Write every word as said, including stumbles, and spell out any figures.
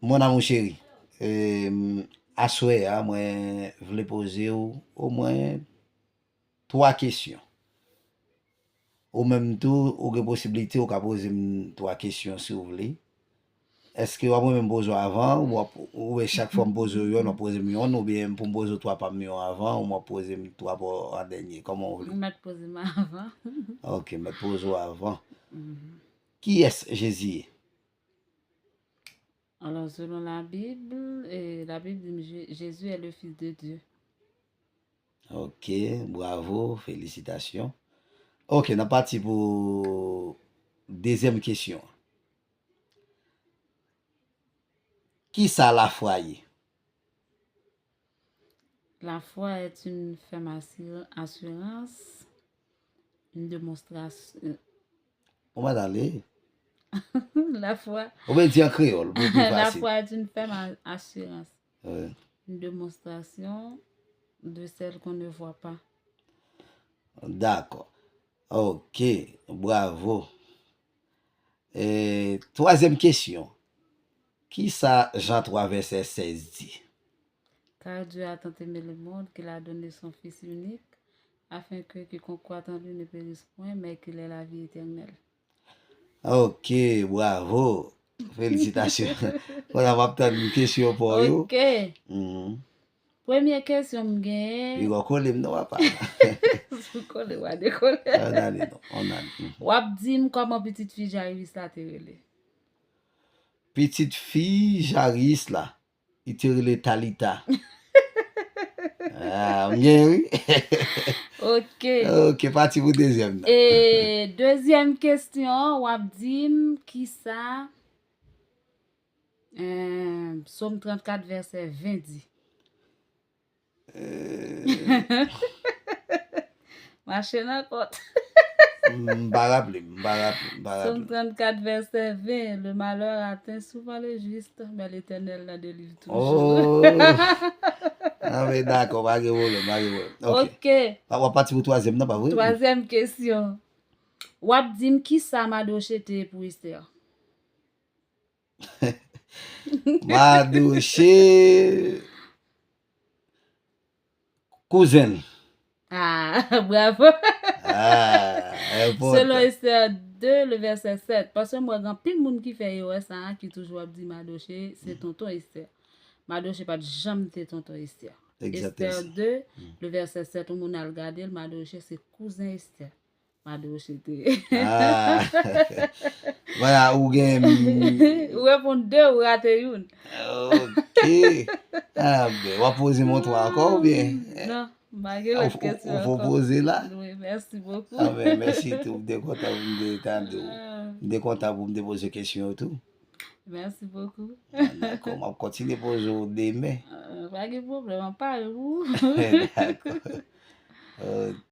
Mon amour chéri, e, aswè a, mwen vle poze w omwen twa kesyon. Ou menm tou, ou gen posiblite, ou ka poze m twa kesyon si w vle. Èske w ap renmen m poze w avan, ou ap, oubyen chak fwa m poze w yonn, w ap poze m yonn, oubyen pou m poze w twa pa m yon avan, ou m ap poze m twa pa w an dènye, kòman w vle? Ou mèt poze m avan. Ok, m mèt poze w avan. Mhm. Kiyès Jezi ye? Alors, selon la Bible, et la Bible dit Jé- Jésus est le Fils de Dieu. Ok, bravo, felisitasyon. Ok, n ap pati pou dezyèm kesyon. Kisa lafwa ye? La foi est une ferme assur- assurance, une démonstration. Ou mal ale. La foi. Ou byen di an kreyòl, pou pi fasil. La foi est une ferme a- assurance, wi, une démonstration de celle qu'on ne voit pas. Dakò. Ok, bravo. E, twazyèm kesyon. Kisa Jan twa vèsè sèz di? Car Dieu a tant aimé le monde qu'il a donné son Fils unique, afin que quiconque croit en lui ne périsse point, mais qu'il ait la vie éternelle. Ok, bravo. Felisitasyon. Kounye a m ap tann kesyon pa w yo. Ok. Mhm. Premye kesyon m genyen. Piga w kole m non, papa. Si w kole, w a dekole. Ann ale non, ann ale. Mhm. W ap di m kòman pitit fi Jairus la te rele. Pitit fi Jairus la, li te rele Talita. Ah, m genyen, wi. Ok. Ok, pati pou dezyèm nan. E dezyèm kesyon, w ap di m kisa, eh, Sòm trannkat vèsè ven di. Eh. Mache nan kont. M pa raple m, m pa raple m, m pa raple m. Sòm trannkat vèsè ven, le malheur atteint souvent le juste, mais l'Éternel l'en délivre toujours. Oh! Ah, men dakò, pa gen pwoblèm, pa gen pwoblèm. Ok. Ok. W ap pati pou twazyèm nan, pa vre? Twazyèm kesyon. W ap di m kisa Madoche te ye pou Esther? Madoche kouzen l. Ah, bravo. Ah, enpòtan. Selon Esther de, le vèsè sèt. Paske m wè gen anpil moun ki fè erè sa a, ki toujou ap di Madoche se tonton Esther. Madoche pa t janm te tonton Esther. Exact, Esther de, le vèsè sèt, yon moun al gade l, Madoche se kouzen Esther. Madoche te. Ah. Voilà, ou gen. Ou reponn de, ou rate youn. Ok. Ah, ben, w ap poze m yon twa ankò oubyen? Non, m pa gen lòt kesyon ankò. Ou fò poze la? Wi, mèsi bokou. Ah, ben, mèsi tou. M te kontan pou m te tande w. Ah. M te kontan pou m te poze kesyon yo tou. Mèsi bokou. Ah, dakò, m ap kontinye poze w demen. Ah, pa gen pwoblèm, m ap pare pou ou. Dakò. Ok.